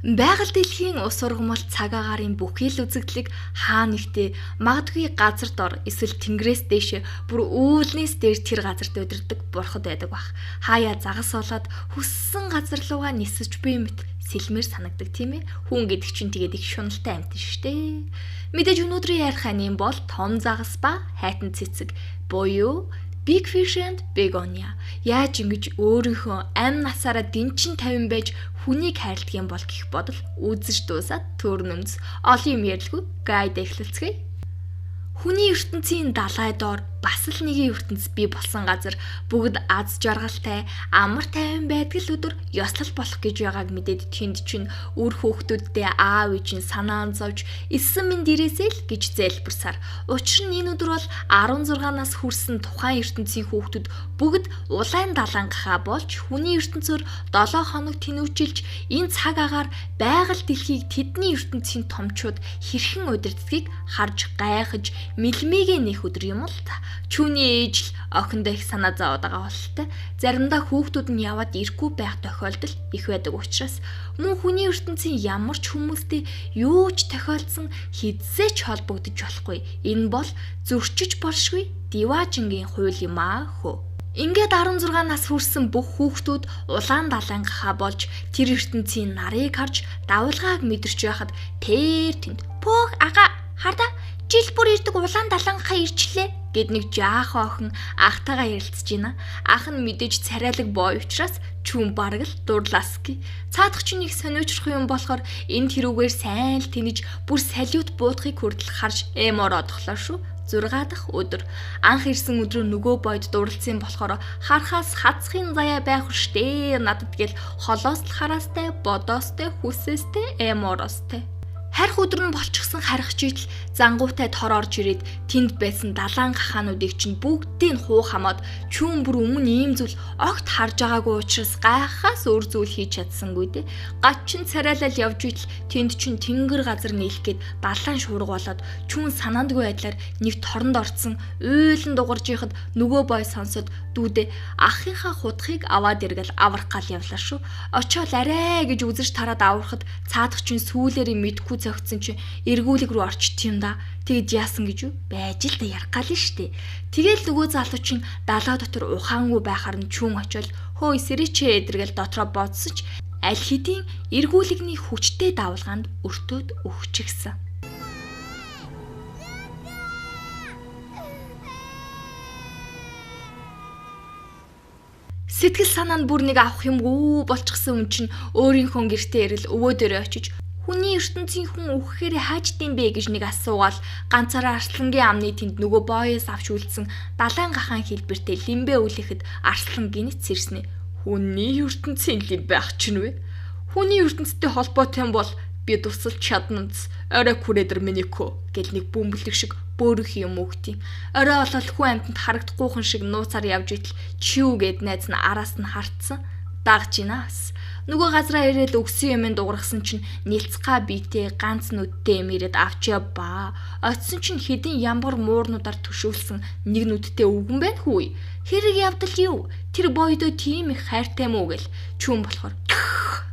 Байгаль дэлхийн ус ургамал цаг агаарын бүхий л үзэгдлийг хаа нэгтээ магадгүй газар дор эсвэл тэнгэрээс дээш бүр үүлнээс дээр тэр газарт удирддаг бурхад байдаг бах. Хаяа загас болоод хүссэн газар руугаа нисэж буй мэт сэлмэр санагдаг тийм ээ. Хүн гэдэг чинь тэгээд их шуналтай амьтан шүү дээ. Мэдээж өнөөдрийн ярих анийн бол том загас ба хайтан цэцэг буюу Big Fish and Begonia. Яаж ингэж өөрийнхөө амь насаараа дэнчин 50 байж хүнийг хайрладаг юм бол гэх бодол үзэж дуусаад төрнөмц олон юм ярьлгүй гайд эхлэлцгээе. Хүний ертөнцийн далай доор бас л нэгэн ертөнц бий болсон газар бүгд аз жаргалтай, амар тайван байдаг л өдөр ёслол болох гэж байгааг мэдээд тэнд чинь үр хүүхдүүдтэй аав ээж нь санаан зовж 9 минь дээрээсээ л гэж зээлбэрсаар. Учир нь энэ өдөр бол 16 нас хүрсэн тухайн ертөнцийн хүүхдүүд бүгд улаан далаангахаа болж хүний ертөнцөөр 7 хоног тэнүүчилж энэ цаг агаар байгаль дэлхийг тэдний ертөнцийн томчууд хэрхэн удирддгийг харж гайхаж мэлмигээ нэх өдөр юм л та. Чүүний ээж л охиндоо их санаа зовоод байгаа бололтой. Заримдаа хүүхдүүд нь яваад ирэхгүй байх тохиолдол их байдаг учраас мөн хүний ертөнцийн ямар ч хүмүүстэй юу ч тохиолдсон хэзээ ч холбогдож болохгүй. Энэ бол зөрчиж болшгүй диваажингийн хууль юм аа хөө. Ингээд 16 нас хүрсэн бүх хүүхдүүд улаан далайнгахаа болж тэр ертөнцийн нарыг харж давлгааг мэдэрч байхад тэр тэнд пөөх ага хардаа жил бүр ирдэг улаан далайнгахаа ирчлээ гэд нэг жаахан охин ахтайгаа ярилцж байна. Ах нь мэдээж царайлаг боо учраас чүүн бараг л дурлааски. Цаадах чинь их сониучрах юм болохоор энэ тэрүүгээр сайн л тэнэж бүр салют буудахыг хүртэл харж эмор одохлоо шүү. 6 дахь өдөр анх ирсэн өдрөө нөгөө бойд дурлцсан болохоор харахаас хацхын заяа байх штэ надад гэл холоос л хараастай бодоостой хүсээстэй эморостой. Харих өдөр нь болчихсон харих читэл зангуутай тор орж ирээд тэнд байсан далаан гахаануудыг чинь бүгдийг хуу хамаад чүүн бүр өмнө ийм зүйл огт харж байгаагүй учраас гайхахаас өөр зүйл хийж чадсангүй дээ. Гачин царайлал явж итэл тэнд чинь тэнгэр газар нийлэх гээд далаан шуурга болоод чүүн санаандгүй байдлаар нэг торонд орцсон уйлан дугарж ихад нөгөө бой сонсоод дүүдээ ахынхаа худахыг аваад иргэл аврах гал явлаа шүү. Очоол арай гэж үзэж тараад аврахад цаадах чинь сүүлээрээ мэдгүй зөгцсөн чинь эргүүлэг рүү орчт юм да. Тэгэд яасан гэж юу? Байж л да ярих гал нь штэ. Тэгэл нөгөө залуу чинь далаа дотор ухаангүй байхаар нь чүүн очиод хөө эсрэчээ эдэргэл дотроо бодсон ч аль хэдийн эргүүлэгний хүчтэй давлгаанд өртөөд өгчихсэн. Сэтгэл санаа нь бүр нэг авах юмгүй болчихсон хүн чинь өөрийнхөө гэртээ ирэл өвөө дөрөө очиж хүний ертөнцийн хүн үхэхээр хааж дим бэ гэж нэг асуугаал ганцаараа арслангийн амны тэнд нөгөө боёос авч үлдсэн далайн гахаан хэлбэртэй лимбэ үлэхэд арслан гинэт сэрснэ. Хүний ертөнцийн лимбэ ах чинь вэ? Хүний ертөнцтэй холбоотой юм бол би тусалж чадна. Орой күрээдэр миний көө гэл нэг бөмбөлөг шиг бөөрөх юм өгдیں۔ Орой олол хүн амьтанд харагдахгүйхэн шиг нууцаар явж итэл чиүү гэд найз нь араас нь хартсан. Дагж гинаас. Нөгөө газраа ирээл өгсөн юм дуургасан чинь нилцгаа биетэй ганц нүдтэй юм ирээд авчаа ба. Очсон чинь хэдин ямбар муурнуудаар төшөөлсөн нэг нүдтэй өвгөн байна хүү. Хэрэг явдал юу? Тэр бойдоо тийм их хайртай мүү гэл чүүн болохоор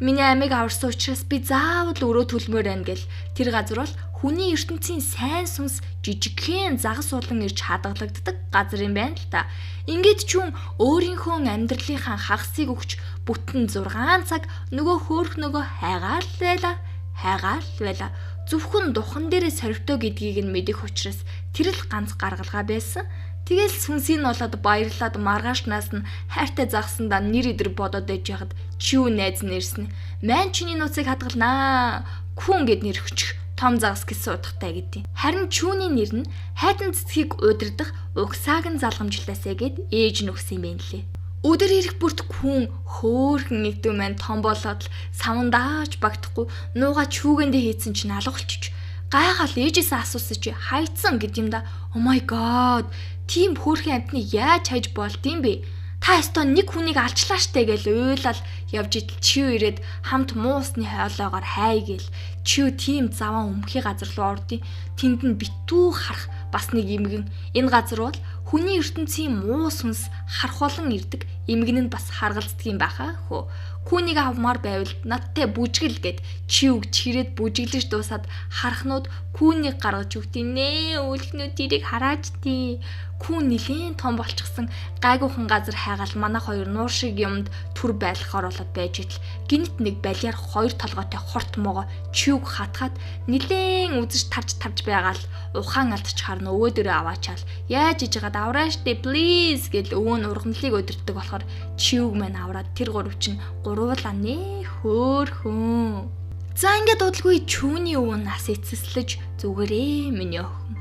миний амийг аварсан учраас би заавал өрөө төлмөр байна гэл тэр газар бол хүний ертөнцийн сайн сүнс жижигхэн загас улан ирж хадгалагддаг газар юм байна л та. Ингээд чүүн өөрийнхөө амьдралынхаа хагасыг өгч бүтэн 6 цаг нөгөө хөөрхнөгөө хайгаал байла. Хайгаал байла. Зөвхөн духан дээрээ сорвтой гэдгийг нь мэдэх учраас тэр л ганц гаргалгаа байсан. Тэгэл сүнсийг нь болоод баярлаад маргаашнаас нь хайртай загсандаа нэр идэр бодоод байж яхад чүү найз нь ирсэн. Мань чиний нууцыг хадгалнаа. Күн гэд нэр өчөх том загас гэсэн утгатай гэдیں۔ Харин чүүний нэр нь хайтан цэцгийг удирдах угсааг нь залгамжлаасаа гэд ээж нь өгсөн юм байна лээ. Өдөр ирэх бүрт хүн хөөхөн нэгдүү маань том болоод л савндааж багтахгүй нууга чүүгэндээ хийцэн чинь алга болчих. Гайхал ээжээсээ асуусан чи хайцсан гэд юм да. Oh my god. Тийм хөөрхөн амтныг яаж хайж болд юм бэ? Та ёстой нэг хүнийг алчлаа штэ гэл уйлал явж идэл чив ирээд хамт муусны хоолоогоор хай гэл чив тийм заван өмхий газар руу ордیں۔ Тэнд нь битүү харах бас нэг имгэн. Энэ газар бол Хүний ертөнцийн муу сүнс харах болон ирдэг, эмгэн нь бас харгалздаг юм байхаа хөө. Хүүнийг авмаар байвал надтай бүжгэл гэд чиүг чирээд бүжиглэж дуусаад харахнууд хүүнийг гаргаж өгдیں нэ. Өлхнүүд тэрийг хараач тий. Күү нэлийн том болчихсон гайгүйхан газар хайгаал манай хоёр нуур шиг юмд түр байлгахаар болоод байж итэл гинт нэг балиар хоёр толгойтой хорт могоо чиүг хатгаад нилээн үзэж тарж тарж байгаал ухаан алдчихаар нь өвөө дөрөө аваачаал яаж иж хагаад авраа штэ please гэл өвөө нь ургамлыг өдөртдөг болохоор чиүг мань авраад тэр гурав чинь гурвуулаа нэ хөөхөн. За ингээд удалгүй чүүний өвөө нас эцэслэж зүгээрээ миний охин.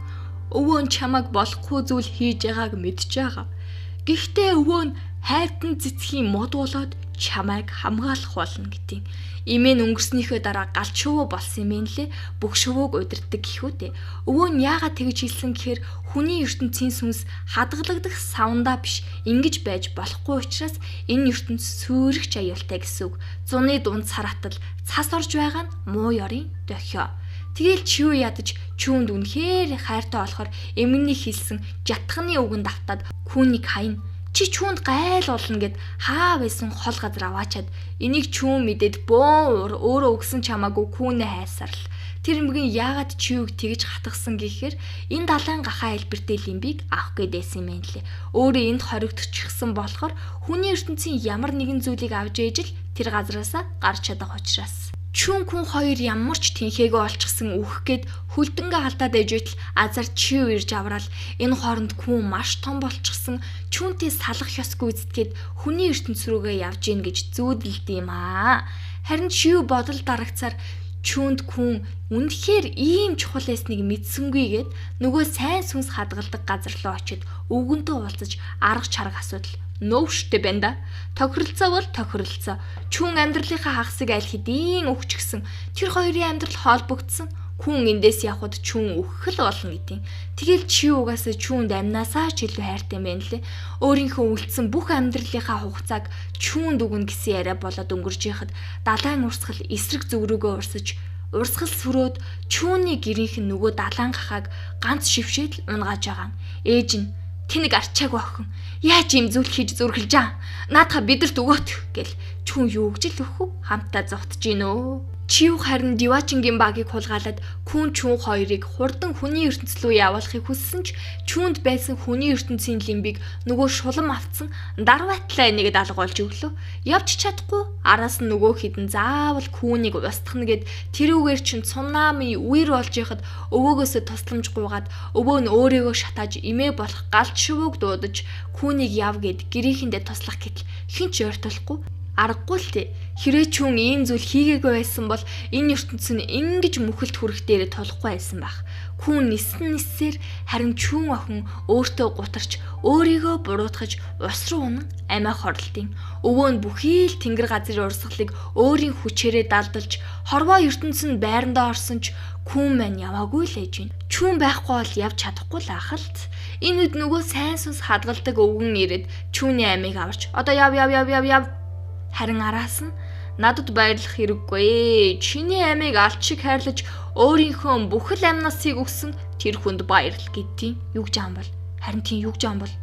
Өвөө нь чамайг болохгүй зүйл хийж байгааг мэдж байгаа. Гэхдээ өвөө нь хайртан цэцгийн мод болоод чамайг хамгаалах болно гэдэг. Имэн өнгөрснийхөө дараа гал шувуу болсон юм лээ. Бүх шувууг удирддаг гэхүү дээ. Өвөө нь яагаад тэгж хэлсэн гэхээр хүний ертөнцийн сүнс хадгалагдах савндаа биш ингэж байж болохгүй учраас энэ ертөнц сүйрэгч аюултай гэсэн үг. Зуны дунд саратал цас орж байгаа нь муу ёрын дохио. Тэгэл чүү ядаж чүүнд үнэхээр хайртай болохоор эмгэний хэлсэн жатханы үгэнд автаад хүүнийг хайна. Чи чүүнд гайл болно гэд хаа байсан хол газар аваачаад энийг чүүн мэдээд бөөн өөрөө өгсөн чамаагүй хүүнээ хайсарл. Тэр эмгэн яагаад чүүг тэгж хатгсан гэхээр энэ далайн гахаа хэлбэртэй лимбийг авах гээд байсан юм лээ. Өөрөө энд хоригдчихсан болохоор хүний ертөнцийн ямар нэгэн зүйлийг авч ээж л тэр газараасаа гарч чадах учраас. Чүүн хүн хоёр ямар ч тэнхээгээ олчихсан үхэх гээд хөлдөнгөө алдаад ээж байтал азар чив ирж авраал энэ хооронд хүн маш том болчихсон чүүнтэй салах ёс гүйцэтгээд хүний ертөнц рүүгээ явж гин гэж зүүдэлд юм аа. Харин чив бодол дарагцаар чүүнд хүн үнэхээр ийм чухал байсныг мэдсэнгүйгээд нөгөө сайн сүнс хадгалдаг газар руу очид өвгөнтэй уулзаж арга чарга асуудал нөв штэ байна да. Тохиролцоо бол тохиролцоо. Чүүн амьдралынхаа хагасыг аль хэдийн өгчихсэн. Тэр хоёрын амьдрал холбогдсон. Хүн эндээс явхад чүүн өөхөх л болно гэдیں۔ Тэгэл чи угаасаа чүүнд амнаасаа ч илүү хайртай юм байна лээ. Өөрийнхөө үлдсэн бүх амьдралынхаа хугацааг чүүнд өгнө гэсэн яриа болоод өнгөрч яхад далайн урсгал эсрэг зүг рүүгээ урсаж урсгал сүрөөд чүүний гэрийнх нь нөгөө далайн гахааг ганц шившээд л унгааж байгаа. Ээж нь тэнэг арчаагүй охин. Яаж ийм зүйл хийж зүрхэлж аа? Наадха бидэрт өгөөт гэл чүүн юу гэж л өхөө хамтаа зогтож гин өө. Чив харин Дивачингийн багийг хулгайлаад күн чүүн хоёрыг хурдан хүний ертөнц рүү явуулахыг хүссэн ч чүүнд байсан хүний ертөнцийн лимбийг нөгөө шулам автсан дарваатлаа нэгэд алга болж өглөө. Явж чадахгүй араас нь нөгөө хідэн заавал хүүнийг устгах гэд тэрүүгээр чин цунами үер болж яхад өвөөгөөсөө тусламж гуйгаад өвөө нь өөрийгөө шатааж эмээ болох галт шувууг дуудаж хүүнийг яв гэд гэрийнхэндээ туслах гэтэл хэн ч ойртолохгүй аргагүй л тий. Хэрэг чүүн ийм зүйл хийгээгүй байсан бол энэ ертөнц нь ингэж мөхөлт хүрэх дээрээ тулахгүй байсан байх. Хүүн нисэн ниссээр харин чүүн охин өөртөө гутарч өөрийгөө буруутгаж ус руу унан амиа хорлолтын. Өвөө нь бүхий л тэнгэр газрын урсгалыг өөрийн хүчээрээ далдалж хорвоо ертөнц нь байрандаа орсон ч хүүн маань яваагүй л ээж байна. Чүүн байхгүй бол явж чадахгүй л ах л. Энэ үед нөгөө сайн сүнс хадгалдаг өвгөн ирээд чүүний амийг аварч одоо яв яв яв яв яв. Харин араас нь надад баярлах хэрэггүй. Чиний амийг алт шиг хайрлаж өөрийнхөө бүхэл амнасыг өгсөн тэр хүнд баярл гэдیں۔ Юу гэж аам бол? Харин тийм юу гэж аам бол?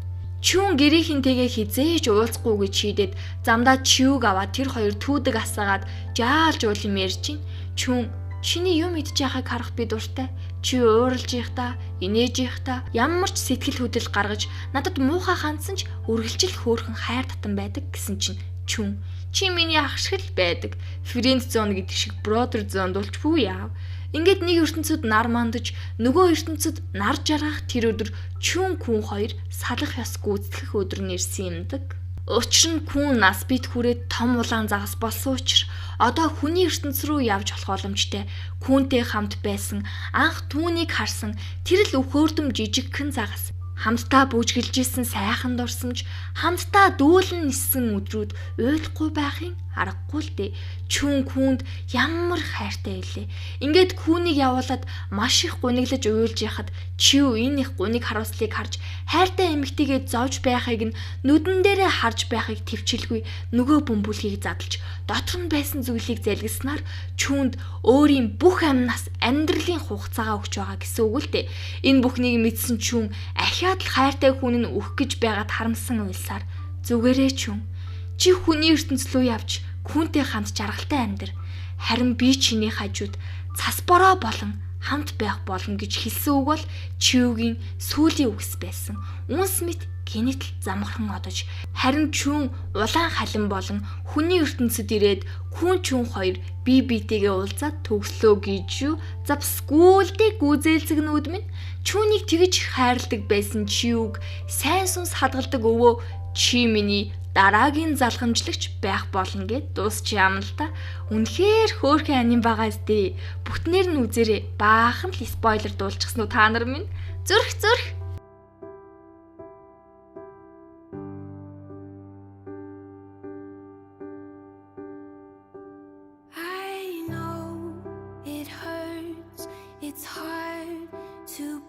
Чүүн гэрийнхэнтэйгээ хизээж уулзахгүй гэж шийдээд замдаа чивг аваад тэр хоёр түүдэг асаагаад жаалж уул юм ярьж чинь. Чүүн чиний юм идэж байгааг харах би дуртай. Чи ууралж их та, инээж их та, ямар ч сэтгэл хөдлөл гаргаж надад муухай хандсан ч үргэлжил хөөрхөн хайр татан байдаг гэсэн чинь чүүн чи миний ах шиг л байдаг. Friend zone гэдэг шиг brother zone дулч бүү яав. Ингээд нэг ертөнцид нар мандаж, нөгөө ертөнцид нар жаргах тэр өдөр чүүн күн хоёр салах ёс гүйцэтгэх өдөр нэрсэн юмдаг. Учир нь күн нас бит хүрээд том улаан загас болсон учир одоо хүний ертөнц рүү явж болох боломжтой. Күнтэй хамт байсан, анх түүнийг харсан тэр л өхөөрдөм жижигхэн загас. Хамтдаа бүжгэлж исэн сайхан дурсамж, хамтдаа дүүлэн ниссэн өдрүүд уйлахгүй байхын Аргагүй л дээ. Чүүн хүүнд ямар хайртай байлээ. Ингээд хүүнийг явуулаад маш их гуниглаж уйлж яхад Чив энэ их гуниг харуулслыг харж хайртай эмэгтэйгээ зовж байхыг нь нүдэн дээрээ харж байхыг төвчлгүй нөгөө бөмбөлгийг задлж дотор нь байсан зүйлийг залгиснаар чүүнд өөрийн бүх амнаас амьдралын хугацаагаа өгч байгаа гэсэн үг л дээ. Энэ бүхнийг мэдсэн чүүн ахиад л хайртай хүн нь өөх гэж байгаад харамсан уйлсаар зүгээрээ чүүн чи хүний ертөнц рүү явж хүүнтэй хамт жаргалтай амьдр. Харин би чиний хажууд цас бороо болон хамт байх болно гэж хэлсэн үг бол Чиугийн сүүлийн үгс байсан. Үнс мэт гинэт л замгархан одож харин чүүн улаан халин болон хүний ертөнцид ирээд хүн чүүн хоёр бие биетэйгээ уулзаад төгслөө гэж юу? За бас гүйлдээ гүзээлзгнүүд минь чүүнийг тэгж хайрладаг байсан Чиуг сайн сүнс хадгалдаг өвөө чи миний дараагийн залгамжлагч байх болно гэд дуусчих юм л та. Үнэхээр хөөрхөн аним байгаа зү. Бүтнээр нь үзээрэй. Баахан л spoiler дуулчихсан уу та нар минь? Зүрх зүрх. I know it hurts. It's hard to